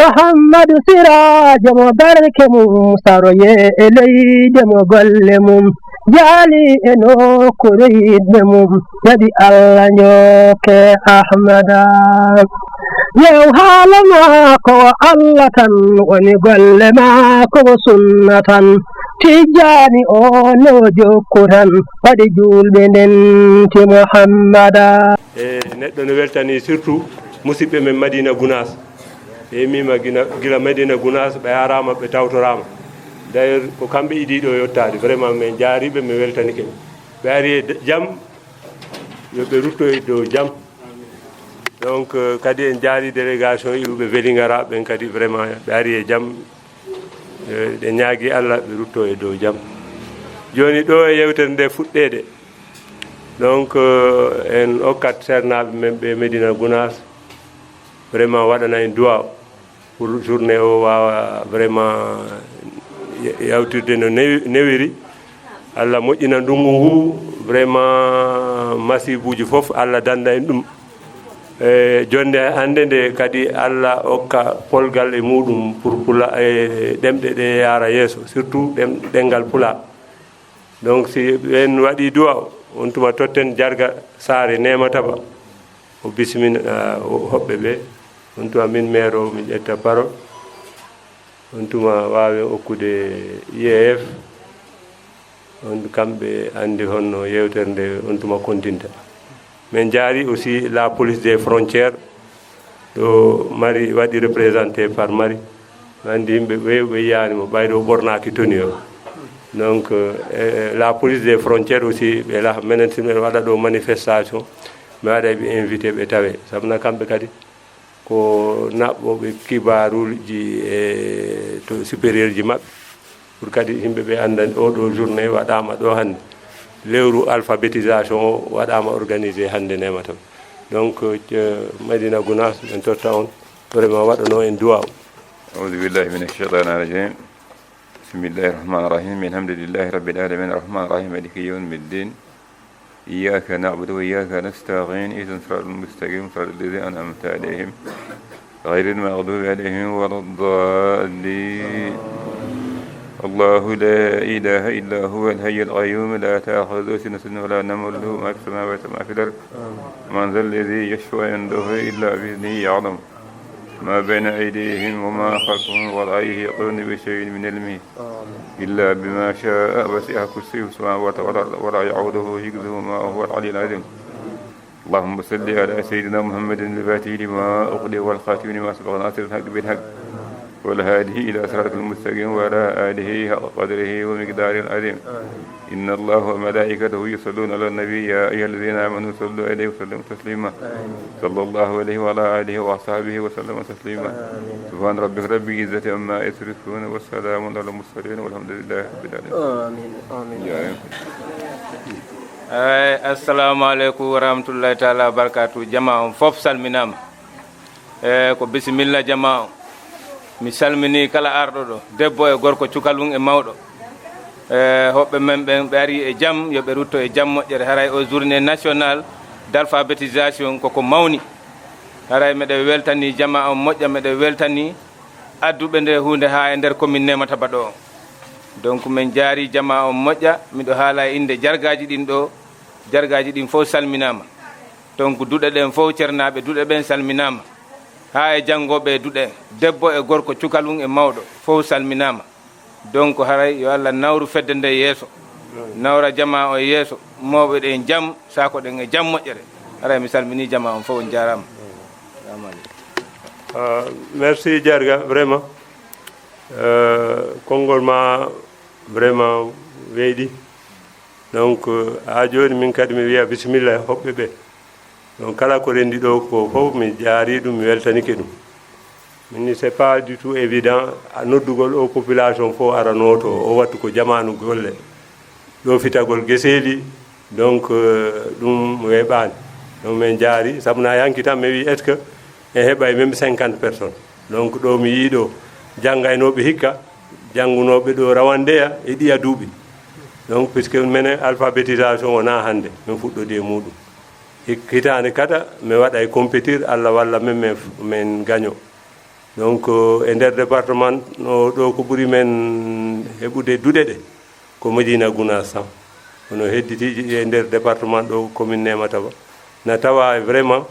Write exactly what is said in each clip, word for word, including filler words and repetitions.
Muhammadu Siraajo mo barke mum saroye e leyde mo golle mum jaali e nokkuure yiɗɓe mum, waɗi Allah njokke Ahmada. Yew haala maako o Allah tan woni golle maako o sunna tan. Tijjaani o no jokku tan waɗi juulɓe ndenti Muhammada. E neɗɗo no weltani surtout musidɓe men Madina Gunaas. Ɓe immiima gila, gila Madina Gunaas, ɓe araama, ɓe tawtoraama. D'ailleurs, ko kamɓe idii ɗo yottaade. Vraiment, min njaariiɓe, min weltanike ɓe. Ɓe ari e jam, yo ɓe rutto e dow jam. Donc, euh, kadi en njaari délégation iwɓe Vélingara ɓen kadi, vraiment, ɓe ari e jam. Eh, ɗe ñaagi Allah, ɓe rutto e dow jam. Jooni ɗo e yewtere nde fuɗɗeede. Donc, euh, en okkat seernaaɓe men ɓe Medina Gunaas, vraiment waɗana en duwaaw pour journée o waawa vraiment yawtirde no newi-, newiri. Allah moƴƴina ndunngu ngu, vraiment masiibuuji fof Allah dannda en ɗum. E jonnde hannde nde kadi Allah okka polgal e muɗum pour pula, e ɗemɗe ɗe yaara yeeso, surtout ɗem-, ɗemngal pulaar. Donc, si ɓen waɗi du'a, on tuma totten Jarga Saare Neema Taba, o bisimina, ah, o hoɓɓe ɓe. On tuma min maire o, min ƴetta parole. On tuma waawen okkude I E F. On kamɓe anndi honno yewtere nde on tuma kontinta. Min njaari aussi la police des frontières, ɗo Mali waɗi représenté par Mali. Mi anndi yimɓe ɓe, ɓe yiyaani mo, ɓayde o ɓornaaki tenue o. Donc, euh, e, la police des frontières aussi, ɓe la, menen si min waɗa ɗo manifestation, mi waɗa ɓe invité ɓe tawe. Sabu na kamɓe kadi ko naɓɓooɓe kibaaruuji e to supérieur ji maɓɓe. Pour kadi yimɓe ɓe annda oɗo journée waɗaama ɗo hannde. Lewru alphabétisation o waɗaama organisé hannde Neema Taba. Donc, euh, Madina Gunaas, min totta on, vraiment waɗanoo en duwaaw. أعوذ بالله من الشيطان الرجيم. بسم الله الرحمن الرحيم. الحمد لله رب العالمين. الرحمن الرحيم. مالك يوم الدين. إياك نعبد وإياك نستعين. اهدنا الصراط المستقيم. صراط الذين أنعمت عليهم. غير المغضوب عليهم ولا الضالين. الله لا إله إلا هو الحي القيوم لا تأخذه سنة ولا نوم له ما في السماوات وما في الأرض. من ذا الذي يشفع عنده إلا بإذنه يعلم ما بين أيديهم وما خلفهم ولا يحيطون بشيء من علمه إلا بما شاء وسع كرسيه السماوات والأرض ولا يعوده حفظهما وهو العلي العظيم. اللهم صل على سيدنا محمد الفاتح لما أغلق والخاتم لما سبق ناصر الحق بالحق والهادي إلى صراط المستقيم وعلى آله حق قدره ومقداره العظيم. إن الله وملائكته يصلون على النبي يا أيها الذين آمنوا صلوا عليه وسلموا تسليما. صلى الله عليه وعلى آله وأصحابه وسلم تسليما. سبحان ربك رب العزة عما يصفون وسلام على المرسلين والحمد لله رب العالمين. Amin, amin. Eey, assalamu aleykum wa rahmatullahi taala wa barakatuh. Jama on fof salminaama. Eey, ko bisimilla jama on. Mi salminii kala arɗo ɗo, debbo e gorko, cukalun e mawɗo. Eey, hoɓɓe men ɓen ɓe ari e jam, yo ɓe rutto e jam moƴƴere. Haray o journée nationale d'alphabétisation koko mawni. Haray meɗen weltanii jama on moƴƴa, meɗen weltanii adduɓe nde huunde haa e nder commune Neema Taba ɗo. Donc, min njaarii jama on moƴƴa, miɗo haala e innde jargaaji ɗin ɗo, jargaaji ɗin fof salminaama. Donc, duɗe ɗen fof, cernaaɓe duɗe ɓen salminaama. Haa e janngooɓe e duɗe, debbo e gorko, cukalun e mawɗo, fof salminaama. Donc, haray yo Allah nawru fedde nde yeeso, nawra jama o yeeso, mawɓe ɗen jam, saako ɗen e jam moƴƴere. Haray mi salminii jama on fof, on njaaraama. Salamu aleykum. Ah, merci Jarga, vraiment. Euh, konngol ma vraiment weeɗi. Donc, euh, haa jooni min kadi mi wiya bisimilla e hoɓɓe ɓe. Donc, kala ko renndi ɗo ko fof mi jaarii ɗum, mi weltanike ɗum. Min ni, c'est pas du tout évident, a noddugol o population fof ara nooto, o wattu ko jamaanu golle. Ɗo fitagol geseeli, donc, euh, ɗum weeɓaani. Donc, min njaari, sabu na yanki tan, mi wi, est-ce que en heɓay même cinquante personnes? Donc, ɗo mi yii ɗo janngaynooɓe hikka, janngunooɓe ɗo rawandeya e ɗiya duuɓi. Donc, puisque menen alphabétisation wonaa hannde, min fuɗɗodii e muuɗum. Hik-, hitaande kala, mi waɗay compétir, Allah walla min, min f-, min gaño. Donc, e nder département o ɗo, ko ɓuri men heɓude duɗe ɗe, ko Médina Gounass tan. Kono hedditiiji e nder département ɗo, commune Nemataba, na tawa vraiment,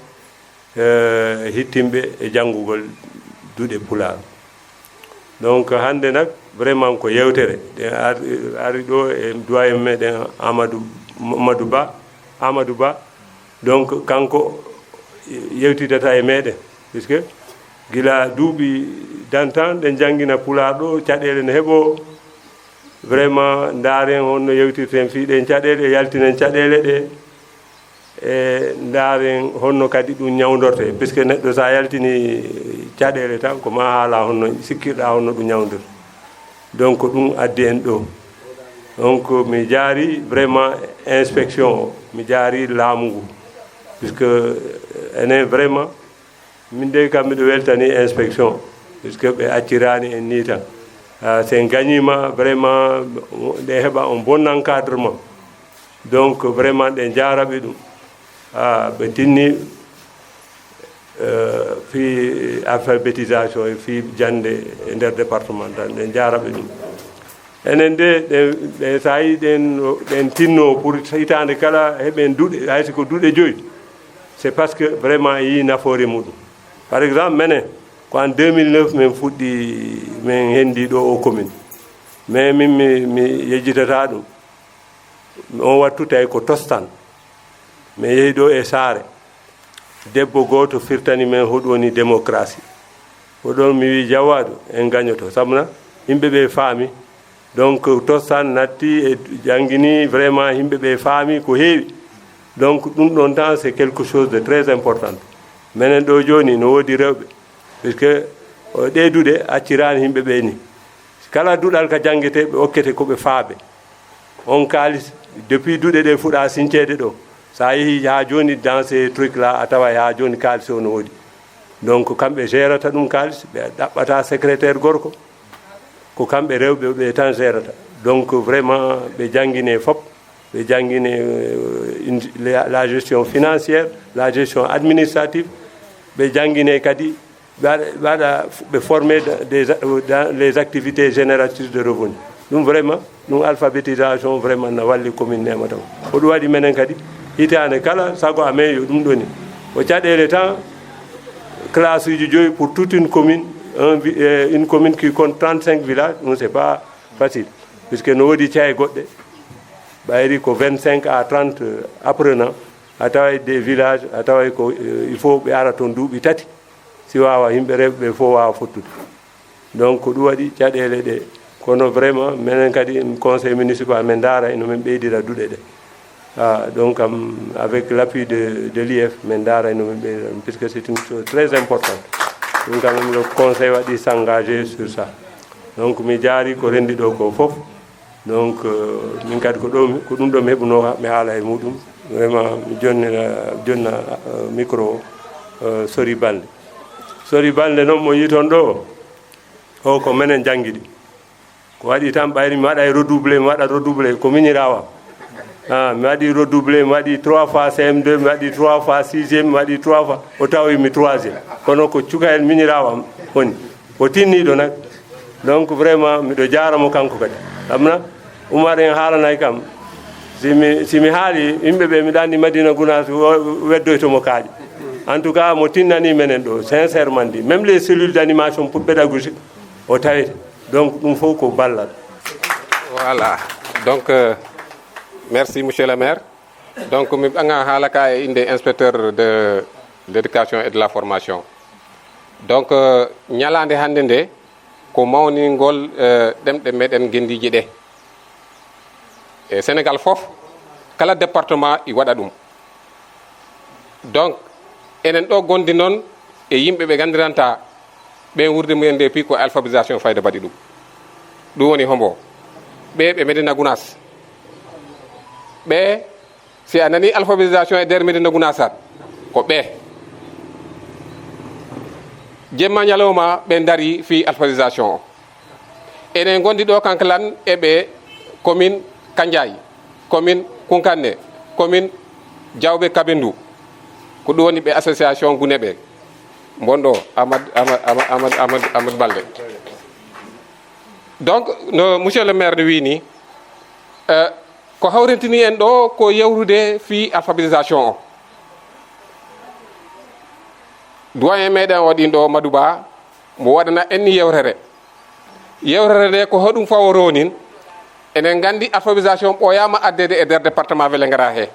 eh, hittimɓe e janngugol duɗe Pulaar. Donc, hannde nak, vraiment ko yewtere. Ɗen ar-, ari ɗo e doyen meɗen Amadou, Amadou Ba, Amadou Ba. Donc, kanko yewtidata e meɗen, puisque gila duuɓi d'antan ɗen janngina Pulaar ɗo, caɗeele ne heɓo. Vraiment, ndaaren honno yewtirten fii ɗen caɗeele, yaltinen caɗeele ɗe, e ndaaren honno kadi ɗum ñawndorte, puisque neɗɗo, so a yaltini caɗeele tan, ko ma haala honno sikkirɗa honno ɗum ñawndorte. Donc, ko ɗum addi en ɗo. Donc, mi jaari vraiment inspection o, mi jaari laamu ngu, puisque enen vraiment, min de kam miɗo weltani inspection, puisque ɓe accirani en ni tan. Ah, si en gañima vraiment, ɗe heɓa un bon encadrement. Donc, vraiment, ɗe jaaraɓe ɗum. Ah, ɓe tinni, eh, fii alphabétisation e fii jannde e nder département tan, ɗe jaaraɓe ɗum. Enen de, ɗe, ɗe, so a yii ɗen, ɗen tinno pour hitaande kala heɓen duɗe, hay si ko duɗe joyi, c'est parce que vraiment en yii nafoore muɗum. Par exemple, menen, ko en deux mille neuf min fuɗɗi, min henndi ɗo o commune. Mais min, mi, mi yejjitata ɗum. On wattu tawi ko tostan. Mi yehi ɗo e saare. Debbo gooto firtani men hoɗum woni démocratie. Ko ɗon mi wi, "Jawaaɗo, en gañoto." Sabuna yimɓe ɓe faami. Donc, tostan natti e janngini, vraiment, yimɓe ɓe faami ko heewi. Donc, ɗum ɗon tan, c'est quelque chose de très important. Menen ɗo jooni, no woodi rewɓe. Puisque, o, ɗe duɗe accirani yimɓe ɓe ni. Kala duɗal ka janngete, ɓe okkete ko ɓe faabe. On kaalis, depuis duɗe ɗe fuɗa sinceede ɗo, so a yehi haa jooni dans ces trucs là, a tawa haa jooni kaalis o no woodi. Donc, kamɓe gérata ɗum kaalis, ɓe ɗaɓɓata secrétaire gorko, ko kamɓe rewɓe ɓe tan gérata. Donc, vraiment, ɓe janngine fop, ɓe janngine, euh, une, la, la gestion financière, la gestion administrative, ɓe janngine kadi ɓe waɗa, ɓe waɗa, ɓe formé dans des, dans les activités génératrices de revenus. Ɗum vraiment, ɗum alphabétisation vraiment na walli commune Neema Tawa. Ko ɗum waɗi menen kadi, hitaande kala, sago amen yo ɗum ɗoni. Ko caɗeele tan, classe uji joyi pour toute une commune, un vi-, euh, une commune qui compte trente-cinq villages, ɗum c'est pas facile. Puisque no woodi caye goɗɗe, ɓayri ko vingt-cinq à trente apprenants, a taway des villages, a taway ko, euh, il faut ɓe ara toon duuɓi tati. Si waawa, yimɓe rewɓe ɓe fof waawa fottude. Donc, ko ɗum waɗi caɗeele ɗe. Kono vraiment, menen kadi, conseil municipal, min ndaara no min ɓeydira duɗe ɗe. Ah, donc, am, avec l'appui de, de l'I F, min ndaara no min ɓeydira, puisque c'est une chose très importante. Ɗum kam, le conseil waɗi s'engager sur ça. Donc, mi jaari ko renndi ɗo ko fof. Donc, euh, min kadi ko ɗo, ko ɗum ɗo mi heɓunoo mi haala e muɗum. Vraiment, mi jonnira, jonna, euh, micro o, euh, Sori Balde. Sori Balde noon mo yiton ɗo, o ko menen janngi ɗi. Ko waɗi tan ɓayri mi waɗa e redoublé, mi waɗa redoublé, ko miñiraawo am. Ah, mi waɗi redoublé, mi waɗi trois fois C M deux, mi waɗi trois fois sixième, mi waɗi trois fois, o tawi mi troisième. Kono ko cuka en miñiraawo am woni. O tinniiɗo nak. Donc, vraiment, miɗo jaara mo kanko kadi. Amna, Umar en haalanay kam. Si mi, si mi haali, yimɓe ɓe, miɗa anndi Madina Gounass wo-, weddoyto mo kaaƴe. En tout cas, mo tinnani menen ɗo, sincèrement dit. Même les cellules d'animation pour pédagogique, o tawete. Donc, ɗum fof ko ballal. Voilà. Donc, euh, merci, monsieur le maire. Donc, mi ɓanga haala ka e innde inspecteur de l'éducation et de la formation. Donc, euh, ñalaande hannde nde ko mawningol, euh, ɗemɗe meɗen ngenndiije ɗe. E Sénégal fof, kala département i waɗa ɗum. Donc, enen ɗo gondi noon e yimɓe ɓe nganndiranta ɓen wuurde mumen nde, puis ko alphabétisation fayda mbaɗi ɗum. Ɗum woni hombo? Ɓe, ɓe Médina Gounass. Ɓe, si a nani alphabétisation e nder Médina Gounass, ko ɓe. Jemma ñalawma ɓe ndari fii alphabétisation o. Enen ngondi ɗo Kankalan e ɓe commune Kandiaye, commune Kounkané, commune Diaoubé Kabendou. Ko ɗum woni ɓe association Gouné ɓe. Bonɗo Amad Amad Amad Amad Amad Amad Balde. Donc no monsieur le maire no wii nii, eh, ko hawrintini en ɗo ko yewrude fii alphabétisation o. Doyen meɗen o ɗin ɗo Madouba mo waɗana en ni yewtere. Yewtere nde ko hoɗum faworo nin? Eɗen nganndi alphabétisation ɓooyaama addeede e nder département Vélingara he.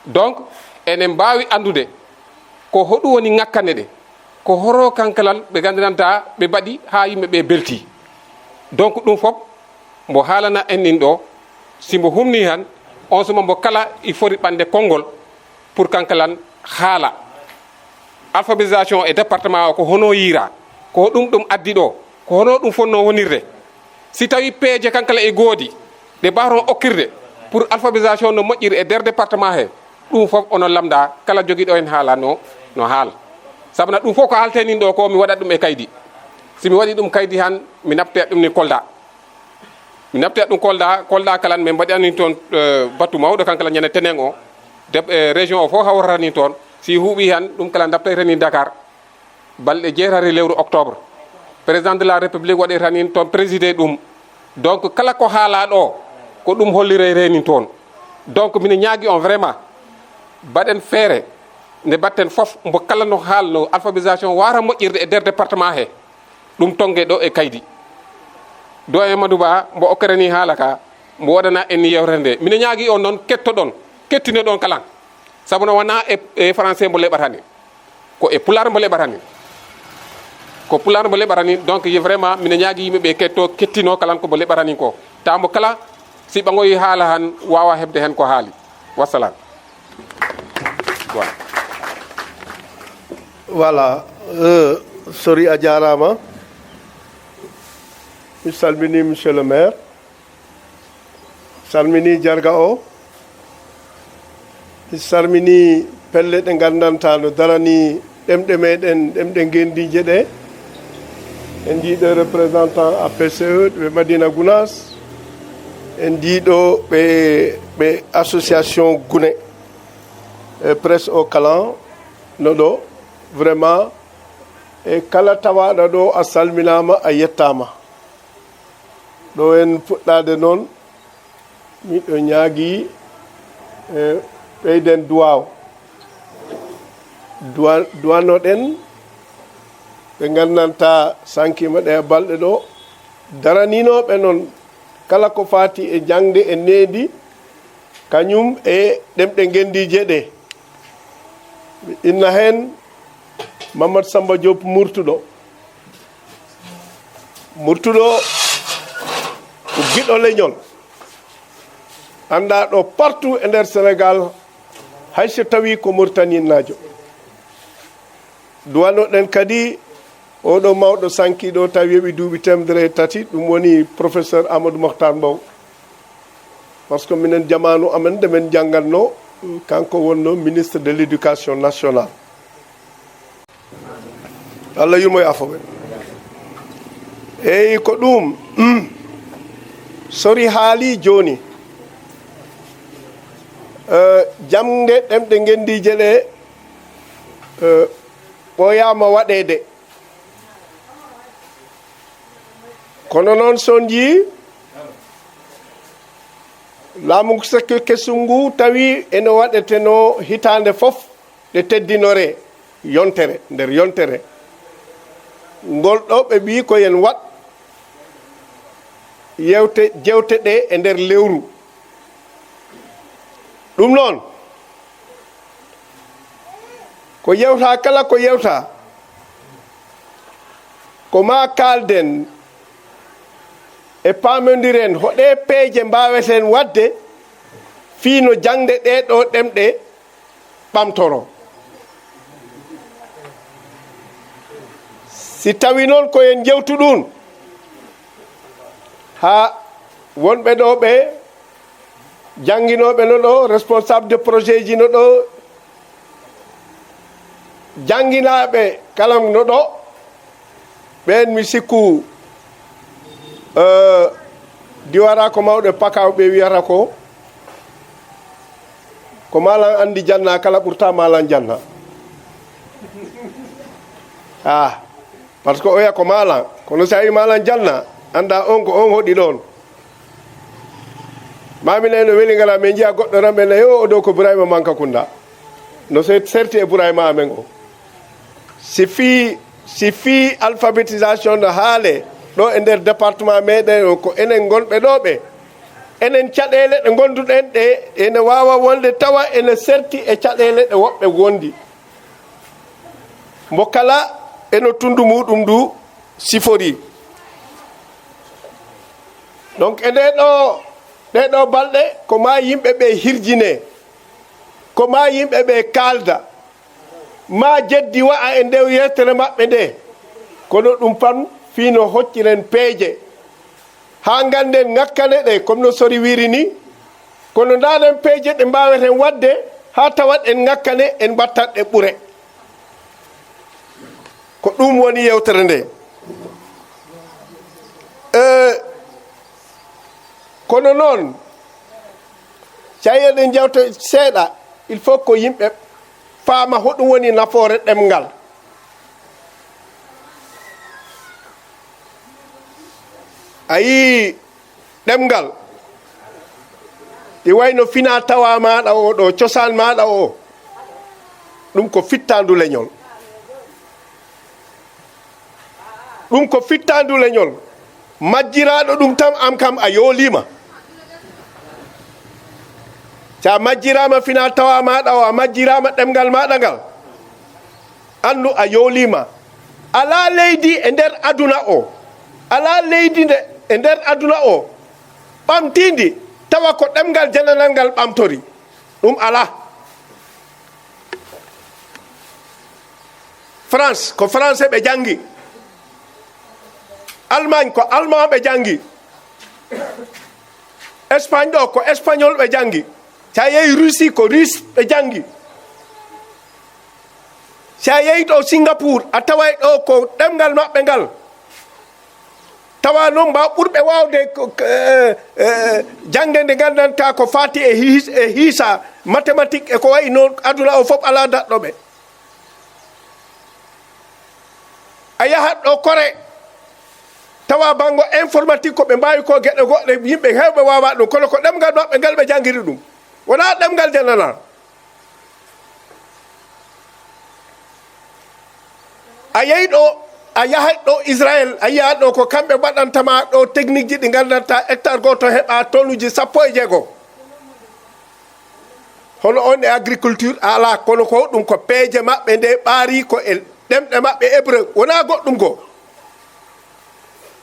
Donc eɗen mbaawi anndude ko hoɗum woni ŋakkande ɗe, ko horo kankalal ɓe nganndiranta ɓe mbaɗi haa yimɓe ɓe belti. Donc ɗum fof mbo haalana en nin ɗo, si mbo humni han, on suma mbo kala i foti ɓande konngol pour kankalan haala. Alphabétisation e département o ko hono yiira, ko ɗum ɗum addi ɗo, ko hono ɗum fonno wonirde? Si tawi peeje kankala e goodi ɗe mbaawton okkirde pour alphabétisation no moƴƴiri e nder département he, ɗum fof onon lamda kala jogiiɗo en haala no, no haal. Sabu na ɗum fof ko haaltee nin ɗo ko mi waɗat ɗum e kaydi. Si mi waɗi ɗum kaydi han, mi naɓtoyat ɗum ni Kolda. Mi naɓtoyat ɗum Kolda, Kolda kalan min mbaɗi anin toon, eh, batu mawɗo kankala ñande tenen o. Dep-, eh, région o fof hawrata nin toon. Si huuɓi han, ɗum kala naɓtoyta nin Dakar. Balɗe jeetati lewru octobre, président de la république waɗirta nin toon présidé ɗum. Donc kala ko haala ɗo ko ɗum hollireyre nin toon. Donc mino ñaagi on vraiment, mbaɗen feere nde mbatten fof mbo kala no haal no alphabétisation waara moƴƴirde e nder département he, ɗum tonnge ɗo e kaydi. Doyen Madouba mbo okkere ni haala ka, mbo waɗana en ni yewtere nde. Mino ñaagi on noon kettoɗon, kettinoɗon kala. Sabu no wona e, e français mbo leɓata ni. Ko e pulaar mbo leɓata nin. Ko pulaar mbo leɓata nin. Donc ye vraiment mino ñaagi yimɓe ɓe ketto kettino kalan ko mbo leɓata nin ko. Tawa mbo kala si ɓaŋoyi haala han waawa heɓde hen ko haali. Wassalam. Voilà. Voilà. Euh, Sori a jaaraama. Mi salmini monsieur le maire. Salmini jarga o. Mi salmini pelle ɗe ngandanta no darani ɗemɗe meɗen, ɗemɗe ngendiije ɗe. En njiiɗo représentant A P C E ɓe Madina Gounass. En njiiɗo ɓe, ɓe association Gune. E presse o kalan no ɗo vraiment e kala tawaɗo ɗo a salminama a yettama. Ɗo en fuɗɗade noon miɗo ñaagi e ɓeyden duwaw. Duwa-, duwanoɗen ɓe ngandanta sankima ɗe balɗe ɗo daraninoɓe noon kala ko faati e jangde e needi kañum e ɗemɗe ngendiije ɗe. Inna heen Mamadou Samba Diop Murtuɗo. Murtuɗo ko giɗo leñol. Anndaa ɗo partout e nder Sénégal, hay so tawii ko Murtaninnaajo. Duwanoɗen kadi oɗo mawɗo sankiiɗo tawi yoɓi duuɓi temedere e tati, ɗum woni professeur Amadou Mokhtar Mbow. Parce que minen jamaanu amen nde min njanngatno, kanko wonno ministre de l'éducation nationale. Allah yurmo e afo ɓe. Eyi ko ɗum. Sori haali jooni. Eh, jamnde ɗemɗe ngenndiije ɗe, eh, ɓooyaama waɗeede. Kono noon so on njii laamu sekke kesum ngu tawi ene waɗetenoo hitaande fof ɗe teddinore yontere nder yontere ngol ɗo ɓe mbii ko yen waɗ yewte jewte ɗe e nder lewru. Ɗum noon ko yewta kala ko yewta ko ma kaalden e paamondiren hoɗe peeje mbaaweten waɗde fii no jaŋde ɗee ɗoo ɗemɗe ɓamtoro. Si tawi noon ko en jewtu ɗum haa wonɓe ɗo ɓe jannginooɓe no ɗo responsable de projet ji no ɗo jannginaaɓe kala no ɗo ɓeen mi sikku eh, diwara ko mawɓe pakaw ɓe wiyata ko ko malan anndi janna kala ɓurta malan janna. Ah, parce que oya ko maalan, kono so a wi maalan janna, annda on ko on hoɗi ɗon. Maami ne no weli ngala, min njiya goɗɗo ran ɓe na yo o dow ko Burayma Manka Kunda. No se serti e Burayma amen o. Si fii, si fii alphabétisation no haale ɗo e nder département meɗen o, ko enen ngonɓe ɗo ɓe. Enen caɗeele ɗe ngonduɗen ɗe, ene waawa wonde tawa ene serti e caɗeele ɗe woɓɓe wondi. Mbo kala eno tundu muɗum ndu sifori. Donc, e nde ɗo, ɗe ɗo balɗe, ko ma yimɓe ɓe hirjine, ko ma yimɓe ɓe kaalda, ma jeddi wa'a e nder yewtere maɓɓe nde. Kono ɗum pan fii no hocciren peeje. Haa ngannden ŋakkane ɗe, comme no Sori wiiri ni, kono ndaanen peeje ɗe mbaaweten waɗde haa tawat en ŋakkane, en mbattat ɗe ɓure. Ko ɗum woni yewtere nde. Eh, kono noon, so a yii eɗen njewta seeɗa, il faut ko yimɓe faama hoɗum woni nafoore ɗemngal. A yii ɗemngal, ɗi wayno fina tawa maaɗa o ɗo, cosaan maaɗa o, ɗum ko fittaandu leñol. Ɗum ko fittaandu leñol. Majjiraaɗo ɗum tan, aan kam a yooliima. So a majjiraama fina tawa maaɗa o, a majjiraama ɗemngal maaɗa ngal, anndu a yooliima. Alaa leydi e nder aduna o, alaa leydi nde e nder aduna o ɓamtiindi tawa ko ɗemngal jananal ngal ɓamtori. Ɗum alaa. France, ko français ɓe janngi. Allemagne, ko allemand ɓe janngi. Espagne ɗo, ko espagnol ɓe janngi. So a yehi Russie, ko russe ɓe janngi. So a yehi ɗo Singapour, a taway ɗo ko ɗemngal maɓɓe ngal. Tawa noon mba ɓurɓe waawde ko, eh, eh, jaŋde nde nganndantaa ko faati e his-, e hiisa, mathématique e ko wayi noon, aduna o fof alaa daɗɗo ɓe. A yahat ɗo Kore, tawa banngo informatique ko ɓe mbaawi ko geɗe goɗɗe, yimɓe heewɓe waawaa ɗum, kono ko ɗemngal maɓɓe ngal ɓe janngiri ɗum. Wonaa ɗemngal jananaa. A yehi ɗo, a yahay ɗo Israël, a yiya ɗo ko kamɓe mbaɗanta ma ɗo technique ji ɗi nganndantaa hectare gooto heɓa tonnes uji sappo e jeego. Hono on e agriculture a alaa, kono ko ɗum ko peeje maɓɓe nde ɓaari ko e ɗemɗe maɓɓe hébreu, wonaa goɗɗum ko.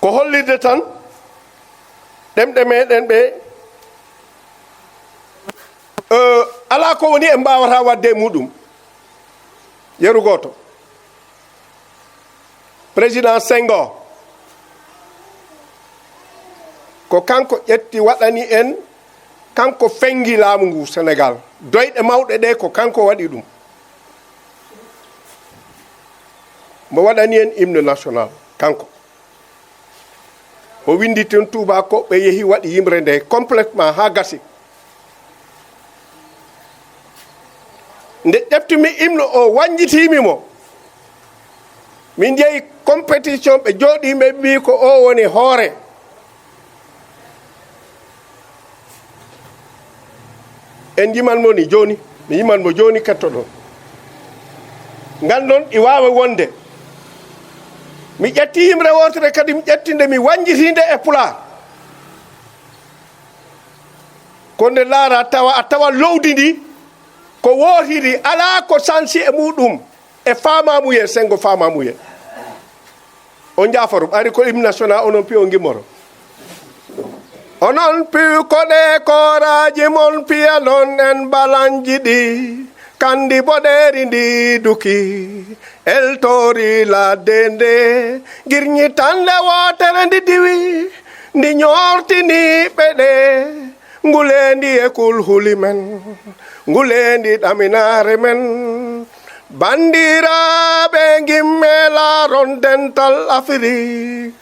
Ko hollirde tan ɗemɗe meɗen ɗe, eh, alaa ko woni en mbaawata waɗde e muɗum. Yeru gooto. Président Senghor, ko kanko ƴetti waɗani en, kanko fenngi laamu ngu Sénégal. Doyɗe mawɗe ɗe ko kanko waɗi ɗum. Mbo waɗani en hymne national, kanko. O winndi toon tuubaako, ɓe yehi waɗi yimre nde complètement haa gasi. Nde ƴeftumi hymne o, wannjitiimi mo. Min njehi compétition, ɓe jooɗii, ɓe mbii ko o woni hoore. En njiman mo ni jooni, mi yiman mo jooni, kettoɗon. Nganndon ɗi waawa wonde. Mi ƴetti yimre wootere kadi, mi ƴetti nde, mi wannjiti nde e Pulaar. Ko nde laara tawa, a tawa lowdi ndi ko wootiri, alaa ko sansi e muɗum, e faamaamuye, senngo faamaamuye. On njaaforu, ɓayri ko hymne national, onon piyo ngimmoro. Onon piyo koɗe kooraaji mon, piyanon en balanji ɗi, kandi boɗeeri ndi duki, eltori ladde nde, girñitande wootere ndi diwi, ndi ñoortini ɓe ɗe, nguleendi e kulhuli men, nguleendi ɗaminaare men. Banndiraaɓe, ngimme laaron dental Afirik,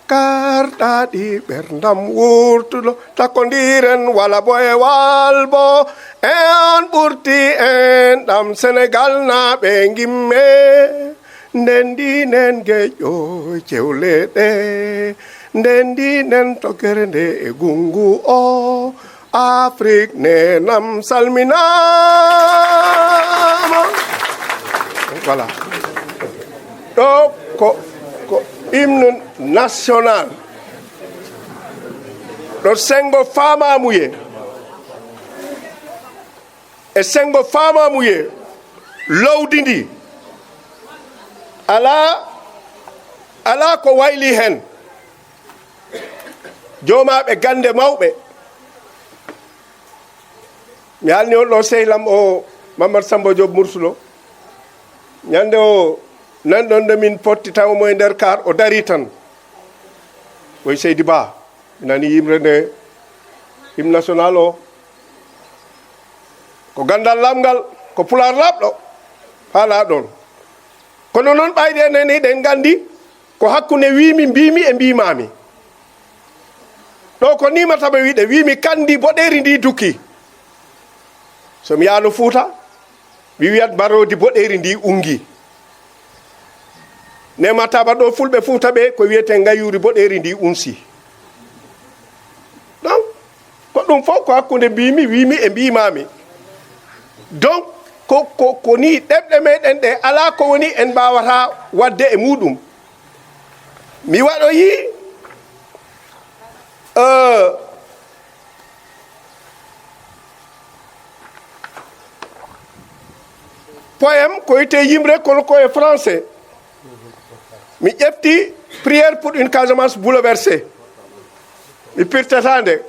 karɗaaɗi ɓerdam wurtuɗo, takondiren wala bo e walbo, en ɓurti en ɗam Senegal naaɓe, ngimme. Nden ndinen geƴƴo cewle ɗe, nden ndinen tokere nde e gungu o. Afrik nenam salminaama. Voilà. Ɗo ko, ko hymne national. Ɗo sengo faamamuye. E sengo faamamuye lowdi ndi. Alaa, alaa ko wayli heen. Joomaaɓe gannde mawɓe. Mi haalni on ɗo sehlam o Mamadou Samba Diop Moursulo. Ñande o nanɗon nde min potti tawa mo e nder kaar, o dari tan. Oy Seydi Ba, mi nani yimre nde, hymne national o. Ko ganndal lamngal, ko pulaar laaɓɗo, faalaa ɗon. Kono noon ɓayde enen eɗen nganndi ko hakkunde wiimi, mbiimi e mbiimaami. Ɗo ko nimata ɓe wiɗe, wiimi kandi boɗeeri ndi dukki. So mi yaano Fuuta, mi wiyat mbaroodi boɗeeri ndi unngi. Nemataba ɗo fulɓe Fuuta ɓe ko wiyete ngayuuri boɗeeri ndi unsi. Donc, ko ɗum fof ko hakkunde mbiimi, wiimi e mbiimaami. Donc, ko, ko, ko ni ɗemɗe meɗen ɗe alaa ko woni en mbaawata waɗde e muɗum. Mi waɗoyi, euh, poème ko wiyetee yimre kono ko e français. Mi ƴefti Prière pour une Casamance bouleversée. Mi pirtata nde.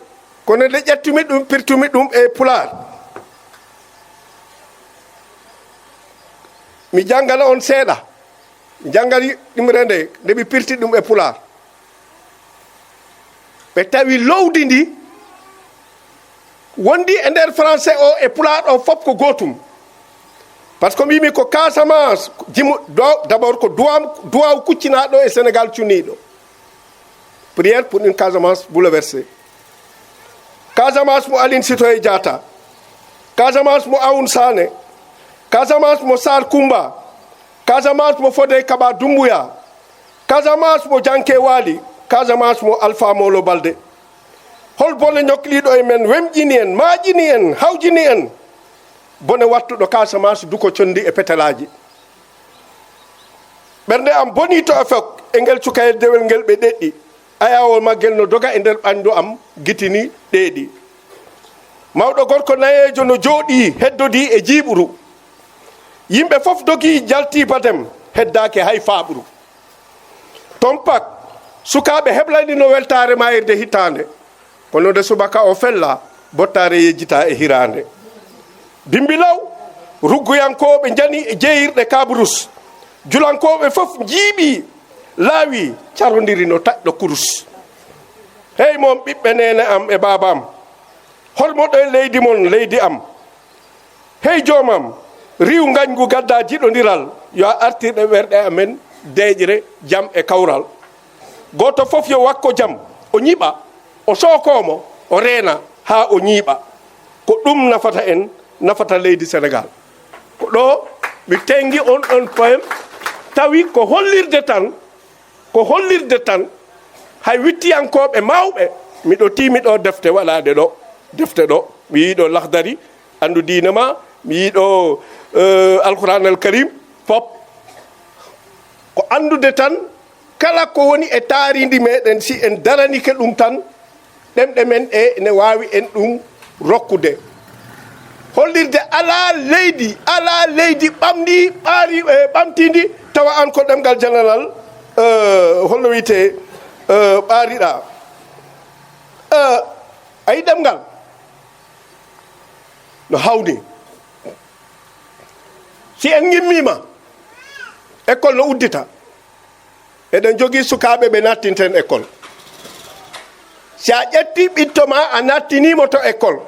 Kono nde ƴettumi ɗum, pirtumi ɗum e pulaar. Mi janngana on seeɗa. Mi janngani ɗimre nde, nde mi pirti ɗum e pulaar. Ɓe tawi lowdi ndi wondi e nder français o e pulaar o fof ko gootum. Par ce que mbimi ko Casamance, jimu, do, d'abord ko duwam, duwaw kuccinaaɗo e Sénégal cunniiɗo. Prière pour une Casamance bouleversée. Casamance mo Aline Sitoé Diatta. Casamance mo Aoun Sané. Casamance mo Sar Koumba. Casamance mo Fodé Kaba Doumbouya. Casamance mo Janké Wali. Casamance mo Alpha Molo Baldé. Hol bone ñokliiɗo e men, wemƴini en, maaƴini en, hawjini en? Bone wattuɗo Casamance duko conndi e petelaaji. Ɓernde am bonii to e fok e ngel cukayel dewel ngel ɓe ɗeɗɗi. Ayawol maggel no doga e nder ɓanndu am, gitini ɗeeɗi. Mawɗo gorko nayeejo no jooɗii, heddodii e jiiɓru. Yimɓe fof dogii, jaltii badem, heddaaki hay faaɓru. Toon pak, sukaaɓe heblani no weltaare maayirde hitaande. Kono nde subaka o fella, bottaare yejjita e hiraande. Bimbi law, rugguyankooɓe njani e jeeyirɗe kabrus. Julankooɓe fof njiiɓii, laawii, carondiri no taƴɗo kurus. Hey mon ɓiɓɓe neene am e baaba am, hol mo ɗo e leydi mon, leydi am? Hey joomam, riiw ngañgu gaddaa jiɗondiral, yo a artirɗe ɓerɗe amen deeƴre, jam e kawral. Gooto fof yo wakko jam, o ñiɓa, o sookoo mo, o reena haa o ñiiɓa. Ko ɗum nafata en, nafata leydi Senegaal. Ko ɗo mi tenngi on ɗon poème, tawi ko hollirde tan, ko hollirde tan, hay wittiyankooɓe mawɓe, miɗo tiimi ɗo defte waɗaaɗe ɗo, defte ɗo, mi yii ɗo Lahdari, anndu diine ma, mi yii ɗo, eh, Alquran al Karim, pop. Ko anndude tan, kala ko woni e taarindi meɗen, si en daranike ɗum tan, ɗemɗe men ɗe ne waawi en ɗum rokkude. Hollirde alaa leydi, alaa leydi ɓamndi, ɓaari, eh, ɓamtindi, tawa aan ko ɗemngal jananal, eh, holno wiyetee, eh, ɓaariɗaa. Eh, ayi ɗemngal no hawni. Si en ngimmiima, école no uddita. Eɗen jogii sukaaɓe ɓe nattinten école. Si a ƴetti ɓitto ma, a nattiniimo to école.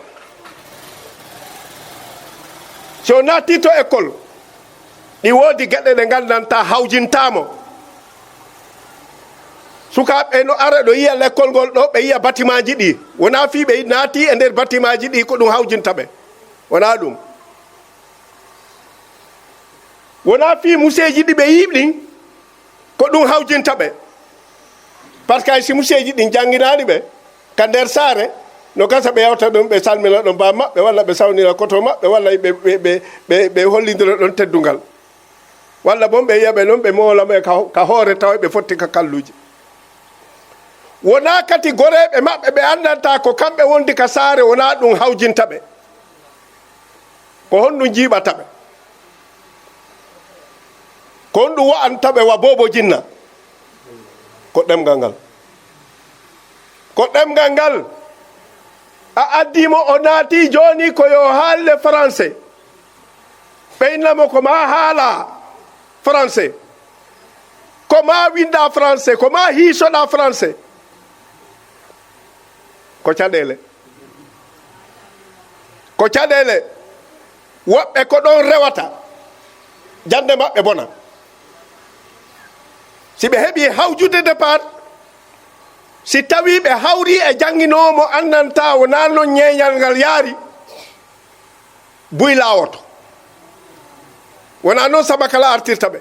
Si o natti to école, ɗi woodi geɗe ɗe nganndantaa hawjintaamo. Sukaaɓe no ara ɗo yiya lekkol ngol ɗo, ɓe yiya batimaaji ɗi. Wonaa fii ɓe naati e nder batimaaji ɗi ko ɗum hawjinta ɓe. Wonaa ɗum. Wonaa fii museeji ɗi ɓe yiyi ɗin, Ko ɗum hawjinta ɓe. Parce que hay si museeji ɗin jannginaani ɓe ka nder saare, no gasa ɓe yawta ɗum, ɓe salmina ɗon baa maɓɓe, walla ɓe sawnina koto maɓɓe, walla ɓe, ɓe, ɓe, ɓe, ɓe hollindira ɗon teddungal. Walla bon ɓe yiya ɓe non, ɓe moola ɓe ka, ka hoore, tawa ɓe fotti ka kalluuje. Wonaa kadi goreeɓe maɓɓe ɓe anndantaa ko kamɓe wondi ka saare, wonaa ɗum hawjinta ɓe. Ko honɗum jiiɓata ɓe? Ko honɗum wa'anta ɓe wa boobo jinna? Ko ɗemngal ngal. Ko ɗemngal ngal. A addii mo, o naatii jooni ko yo haalle français. Ɓe inna mo ko maa haalaa français, ko maa winndaa français, ko maa hiisoɗaa français. Ko caɗeele. Ko caɗeele. Woɓɓe ko ɗon rewata, jannde maɓɓe bona. Si ɓe heɓii hawjude départ, si tawii ɓe hawrii e jannginoowo mo anndantaa, wonaa non ñeeñal ngal yaari, buy laawoto. Wonaa non samakala artirta ɓe.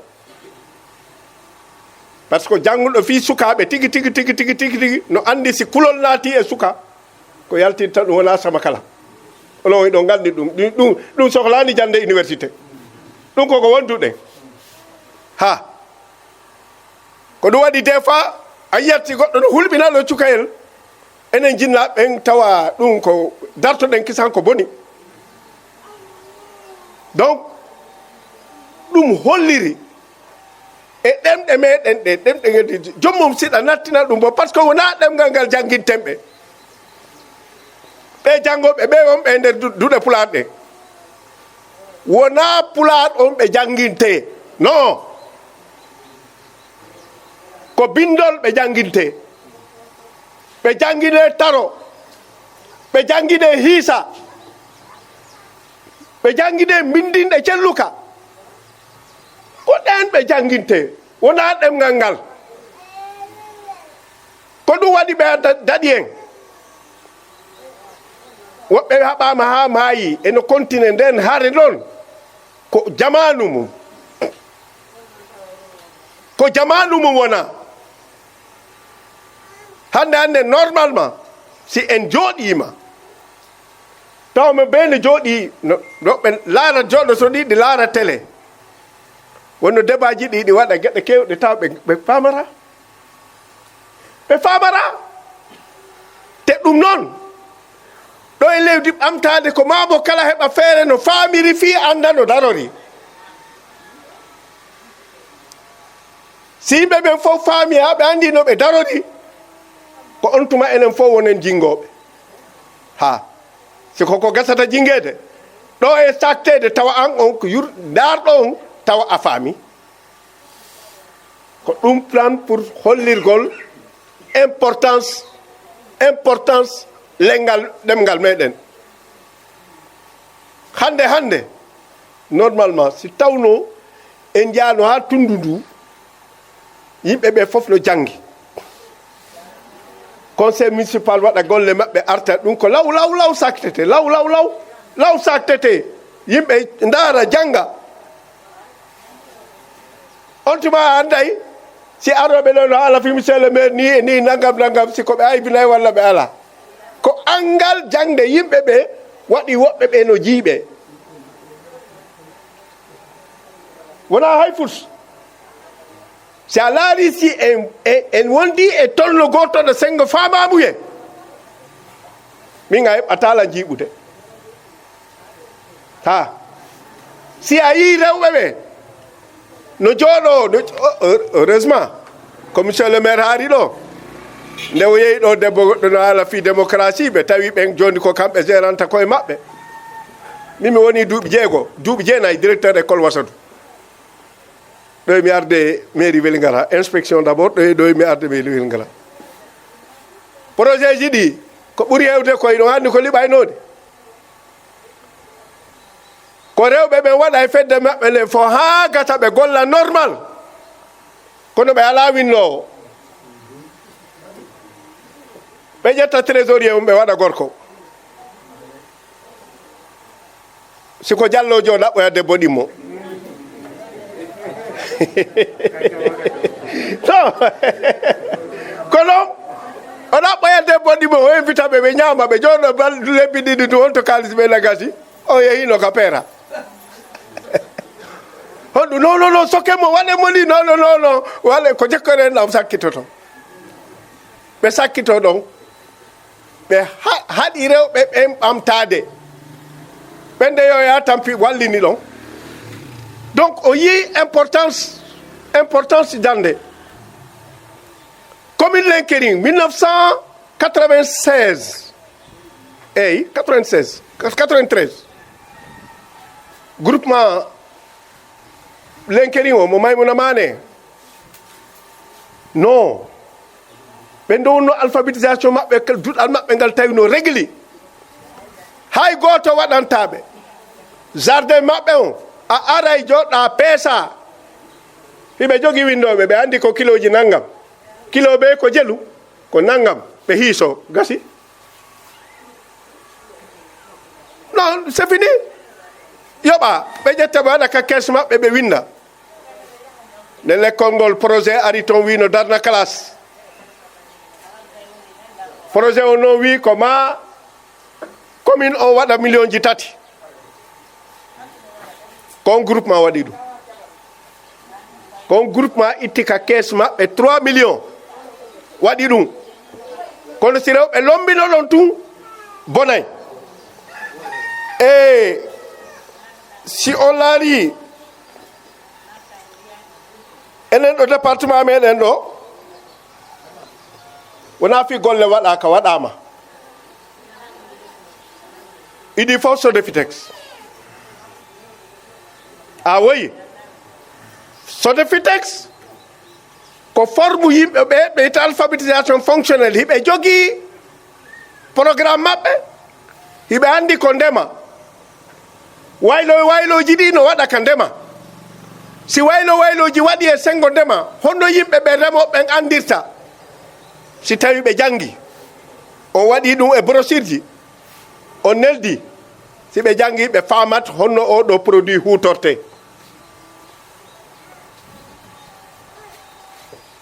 Par ce que jannguɗo fii sukaaɓe tigi, tigi, tigi, tigi, tigi, tigi, no anndi si kulol naatii e suka, ko yaltinta ɗum wonaa samakala. Onon on ɗon nganndi ɗum. Ɗum, ɗum, ɗum sohlaani jannde université. Ɗum ko ko wonduɗen. Ha. Ko ɗum waɗi des fois, a yiyat si goɗɗo no hulɓina ɗo cukayel. Enen jinnaaɓe ɓen tawa ɗum ko dartoɗen kisan ko boni. Donc, ɗum holliri e ɗemɗe meɗen ɗe, ɗemɗe ngedi, joom mum siɗa nattina ɗum bo, par ce que wonaa ɗemngal ngal jannginten ɓe. Ɓe janngooɓe ɓe wonɓe e nder du-, duɗe Pulaar ɗe. Wonaa Pulaar on ɓe janngintee. Non. Ko binndol ɓe janngintee. Ɓe jannginee taro. Ɓe jannginee hiisa. Ɓe jannginee mbinndinɗe celluka. Ko ɗeen ɓe janngintee. Wonaa ɗemngal ngal. Ko ɗum waɗi ɓe da-, daɗi en. Woɓɓe haɓaama haa maayi, eno kontine nden hare non. Ko jamaanu mum. Ko jamaanu mum wona. Hannde, hannde, normalement, si en jooɗiima, tawa men bee no jooɗii, no, no ɓe laara jooɗo so ɗi, ɗi laara télé. Wonno debaaji ɗi, ɗi waɗa geɗe keewɗe, tawa ɓe, ɓe faamara. Ɓe faamara. Te ɗum noon, ɗo e leydi ɓamtaade ko maa mo kala heɓa feere no faamiri fii annda no darori. Si yimɓe ɓen fof faami haa ɓe anndi no ɓe darori, ko on tuma enen fof wonen jinngooɓe. Haa, si ko ko gasata jinngeede, ɗo e saakteede tawa aan on ko yur-, ndaarɗo on tawa a faami. Ko ɗum tan pour hollirgol importance, importance lenngal ɗemngal meɗen. Hannde, hannde, normalement, si tawno en njaano haa tunndu ndu, yimɓe ɓe fof no janngi. Conseil municipal waɗa golle maɓɓe, arta, ɗum ko law, law, law saktete, law, law, law, law saktete. Yimɓe ndaara, jannga. On tuma a annday si arooɓe ɗo no haala fii monsieur le maire ni e ni, nangam, nangam, si ko ɓe aybinay walla ɓe alaa. Ko anngal jaŋde yimɓe ɓe waɗi woɓɓe ɓe no jiiɓe. Wonaa hay fus. Si a laari si en, en, en wondi e tolno gooto ɗo senngo faamaamuye, min a heɓataa la jiiɓude. Ha. Si a yii rewɓe ɓe no jooɗoo, no, heureusement, ko monsieur le maire haari ɗo. Nde o yehi ɗo, debbo goɗɗo no haala fii démocratie, ɓe tawi ɓen jooni ko kamɓe géranta koye maɓɓe. Min mi woni duuɓi jeego, duuɓi jeenayi directeur école Wasadu. Ɗo mi arde mairie Vélingara, inspection d'abord, ɗo, ɗo mi arde mairie Vélingara. Projet ji ɗi, ko ɓuri heewde ko ino anndi ko liɓaynoɗi. Ko rewɓe ɓen waɗa e fedde maɓɓe nden fof haa gasa ɓe golla normal. Kono ɓe alaa winnoowo. Ɓe ƴetta trésorier mum, ɓe waɗa gorko. Si ko jalloojo, ɗaɓɓoya debbo ɗimmo. Kono o ɗaɓɓoya debbo ɗi mo, o invita ɓe, ɓe ñaama, ɓe jooɗo bal-, lebbi ɗiɗi, ndu wonto kaalis ɓe na gasi. O yehino ka peera. Honɗum? Non, non, non, soke mo, waɗe mo ni, non, non, non, non. Waɗe ko jekkore en ɗam sakkitoto. Ɓe sakkito ɗon. Ɓe ha-, haɗi rewɓe ɓen ɓamtaade. Ɓen de yo ya tampi wallini ɗon. Donc, o yii importance, importance jannde. Commune Lenkerin, mille neuf cent quatre-vingt-seize. Eyi, quatre-vingt-seize, quatre-vingt-treize. Groupement Lenkerin o, mo Maymuna Maane. Non. Ɓe ndowno alphabétisation maɓɓe, kal-, duɗal maɓɓe ngal tawino régli. Hay gooto waɗantaa ɓe. Jardin maɓɓe on, a aray joɗɗa peesa. Hiɓe jogi winndooɓe, ɓe anndi ko kilooji nanngam. Kilo bee ko jelu, ko nanngam. Ɓe hiiso, gasi. Non, c'est fini. Yoɓa, ɓe ƴetta, ɓe waɗa ka kees maɓɓe, ɓe winnda. Nde lekkol ngol, projet ari ton, wi no darna classe. Projet o non wi ko ma commune o waɗa millionji tati. Kon groupement waɗi ɗum. Kon groupement itti ka kees maɓɓe trois millions. Waɗi ɗum. Kono si rewɓe lombino ɗon tun, bonay. E si on laari, enen ɗo département meɗen ɗo, wonaa fii golle waɗaaka, waɗaama. Iɗi fof Sodefitex. A woyi. Sodefitex ko forme yimɓe ɓe, ɓe wiyta alphabétisation fonctionnelle. Hiɓe jogii programme maɓɓe. Hiɓe anndi ko ndema. Waylo, waylooji ɗi no waɗa ka ndema. Si waylo, waylooji waɗi e senngo ndema, honno yimɓe ɓe remooɓe ɓen anndirta? Si tawi ɓe janngi, on waɗi ɗum e brochure ji, on neldi, si ɓe janngi, ɓe faamat honno oo ɗoo produit huutortee.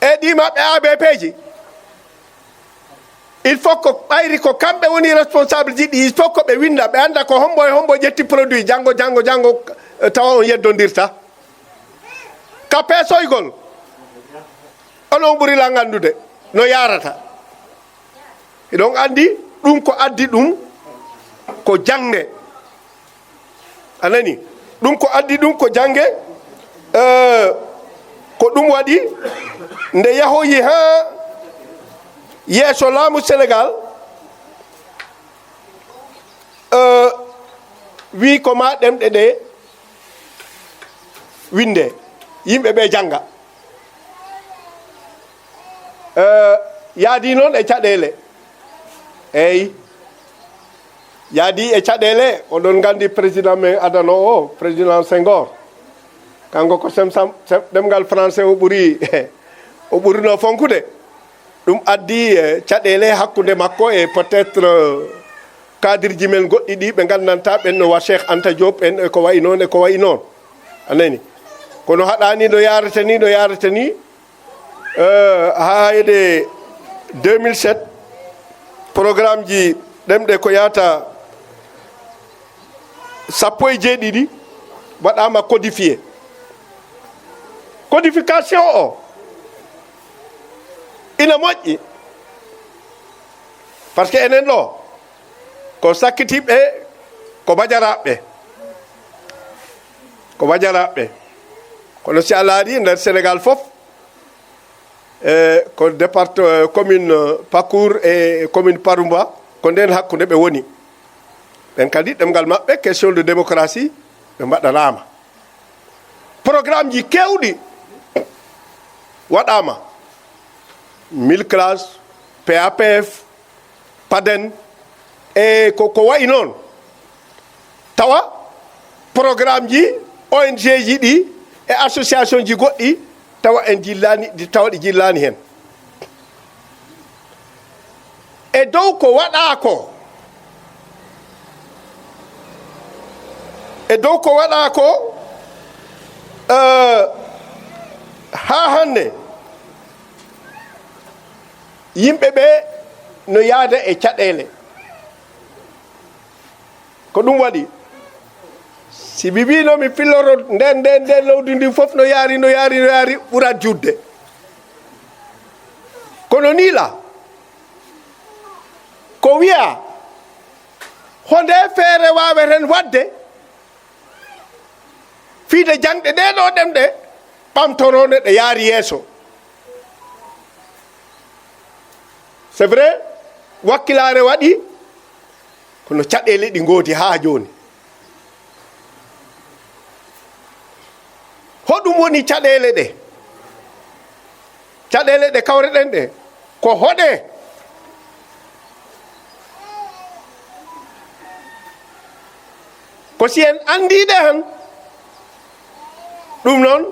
E ɗi maɓɓe A B P ji, il faut ko ɓayri ko kamɓe woni responsable ji ɗi, il faut ko ɓe winnda, ɓe annda ko hombo e hombo ƴetti produit, janngo, janngo, janngo, eh, tawa on yeddondirta. Ka peesoygol, onon ɓuri lan anndude no yaarata. Hiɗon anndi ɗum ko addi ɗum ko jannge. A nani? Ɗum ko addi ɗum ko jannge, eh, ko ɗum waɗi nde yahoyi haa yeeso laamu Senegaal, eh, wi ko ma ɗemɗe ɗe winnde, yimɓe ɓe jannga. Eh, yaadi noon e caɗeele. Eey. Yaadi e caɗeele, oɗon nganndi président men adano o, président Senghor. Kanko ko sem-, sam-, sem-, ɗemngal français o ɓuri, o ɓurno fonkude. Ɗum addi, eh, caɗeele hakkunde makko e peut-être, eh, cadre ji men goɗɗi ɗi ɓe nganndantaa ɓen no wa Cheikh Anta Diop en e ko wayi noon e ko wayi noon. A nani? Kono haɗaani no yaarata ni, no yaarata ni. Eh, haa heɗe deux mille sept, programme ji ɗemɗe ko yahata sappo e jeeɗiɗi waɗaama codifié. Codification o ina moƴƴi, parce que enen ɗo ko sakkitiiɓe, ko bajaraaɓe, ko bajaraaɓe. Kono si a laari nder Sénégal fof, e ko départ-, e commune, e, Pakour e commune Paroumba, ko nden hakkunde ɓe woni. Ɓen kadi ɗemngal maɓɓe, question de démocratie, ɓe mbaɗanaama. Programme ji keewɗi waɗaama, mille classes, P A P F, Paden, e ko, ko wayi noon. Tawa programme ji, O N G ji ɗi e association ji goɗɗi, tawa en jillaani, ɗi, tawa ɗi jillaani heen. E dow ko waɗaa ko, e dow ko waɗaa ko, eh, haa hannde, Yimɓe ɓe no yaada e caɗeele. Ko ɗum waɗi, si mi wiino mi filloto nden, nden, nden lowdi ndi fof no yaari, no yaari, no yaari, ɓurat juutde. Kono nii la, ko wiya, honde feere waaweten waɗde fii de jaŋde ɗee ɗoo ɗemɗe ɓamtoroo ne ɗe yaari yeeso. C'est vrai, wakkilaare waɗi, kono caɗeele ɗi ngoodi haa jooni. Hoɗum woni caɗeele ɗe? Caɗeele ɗe kawreɗen ɗe, ko hoɗe? Ko si en anndii ɗe han, ɗum noon,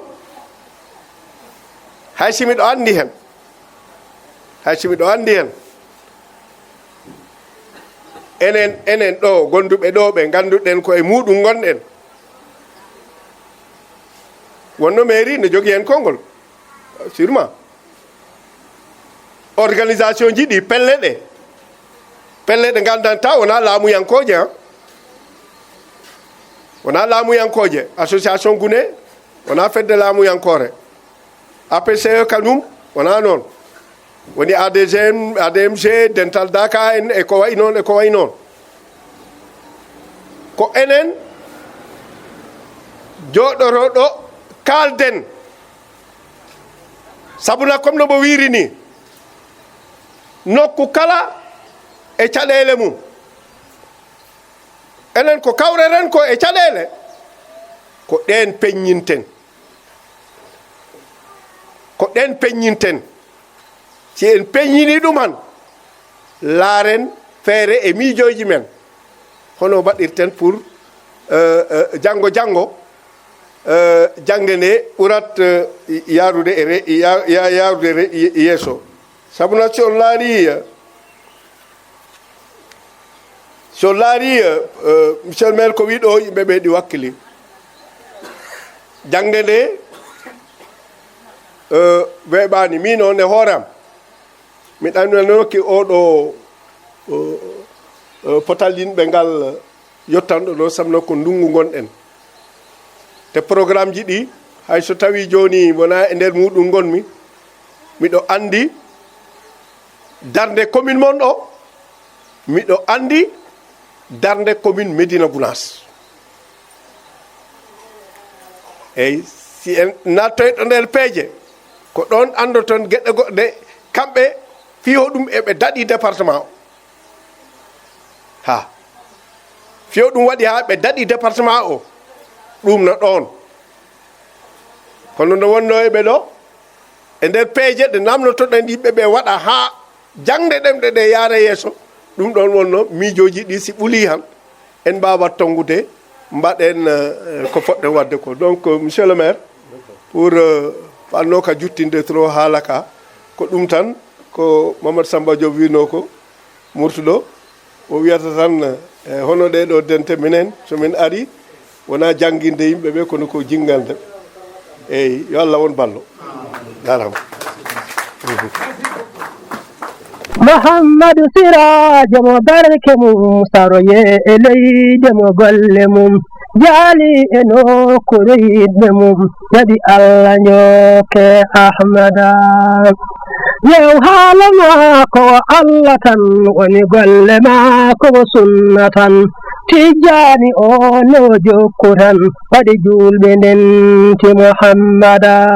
hay si miɗo anndi hen, hay si miɗo anndi hen, enen, enen ɗo gonduɓe ɗo ɓe ngannduɗen ko e muuɗum ngonɗen, wonno mairie ne jogii hen konngol, sûrement. Organisation ji ɗi pelle ɗe, pelle ɗe nganndantaa wonaa laamuyankooje, han. Wonaa laamuyankooje, association gune, wonaa fedde laamuyankoore. A P C E kanum, wonaa noon. Woni A D G M, A D M G, dental Daka en, e ko wayi noon, e ko wayi noon. Ko enen jooɗoroo ɗo, kaalden. Sabu na, comme no mbo wiiri ni, nokku kala e caɗeele mum. Enen ko kawreren ko e caɗeele, ko ɗeen peññinten. Ko ɗeen peññinten. Si en peññinii ɗum han, laaren feere e miijooji men. Hono mbaɗirten pour, euh, euh, janngo, janngo, euh, jaŋde nde ɓurat, euh, yaarude e re-, ya-, ya-, yaarude re-, ye-, yeeso. Sabu na, si on laarii, euh, si on laarii, euh, euh, monsieur le maire, ko wii ɗo, yimɓe ɓe ɗi wakkili. Jaŋde nde, euh, weeɓaani. Miin noon e hoore am, mi ɗannanooki oo ɗoo, o, o, potal yimɓe ngal yottanɗo ɗo, sabu no ko ndunngu ngonɗen. Te programmeji ɗi, hay so tawii jooni wonaa e nder muuɗum ngonmi, miɗo anndi darnde commune mon ɗo, miɗo anndi darnde commune Médina Gounass. Eyi, si en naattoyto nder peeje, ko ɗoon anndoton geɗe goɗɗe, kamɓe fii hoɗum eɓe daɗi département o. Ha. Fii hoɗum waɗi haa ɓe daɗi département o, ɗum no ɗoon. Kono no wonnoo e ɓe ɗo, e nder peeje ɗe namnotoɗen yimɓe ɓe waɗa haa jaŋde ɗemɗe ɗe yaara yeeso, ɗum ɗoon wonnoo miijooji ɗi si ɓulii han, en mbaawat tonngude, mbaɗen, euh, ko fotɗen waɗde ko. Donc, euh, monsieur le maire, pour, euh, fannoo ka juttinde trop haala ka, ko ɗum tan, ko Mamadou Samba Diop wiinoo ko, Murtuɗo, o wiyata tan, eh, hono ɗee ɗoo dente minen, so min ari, wonaa jannginde yimɓe ɓe, kono ko jinngande. Eyi, yo Allah won ballo. Jaaraama. Muhammadu Siraajo mo barke mum saroyee e leydi mo golle mum jaali e nokkuure yiɗɓe mum. Jaɓi Allah njokke Ahmada. Yew haala maako o Allah tan woni golle maako o sunna tan. Tijjaani o no jokku tan waɗi juulɓe ndenti Muhammada.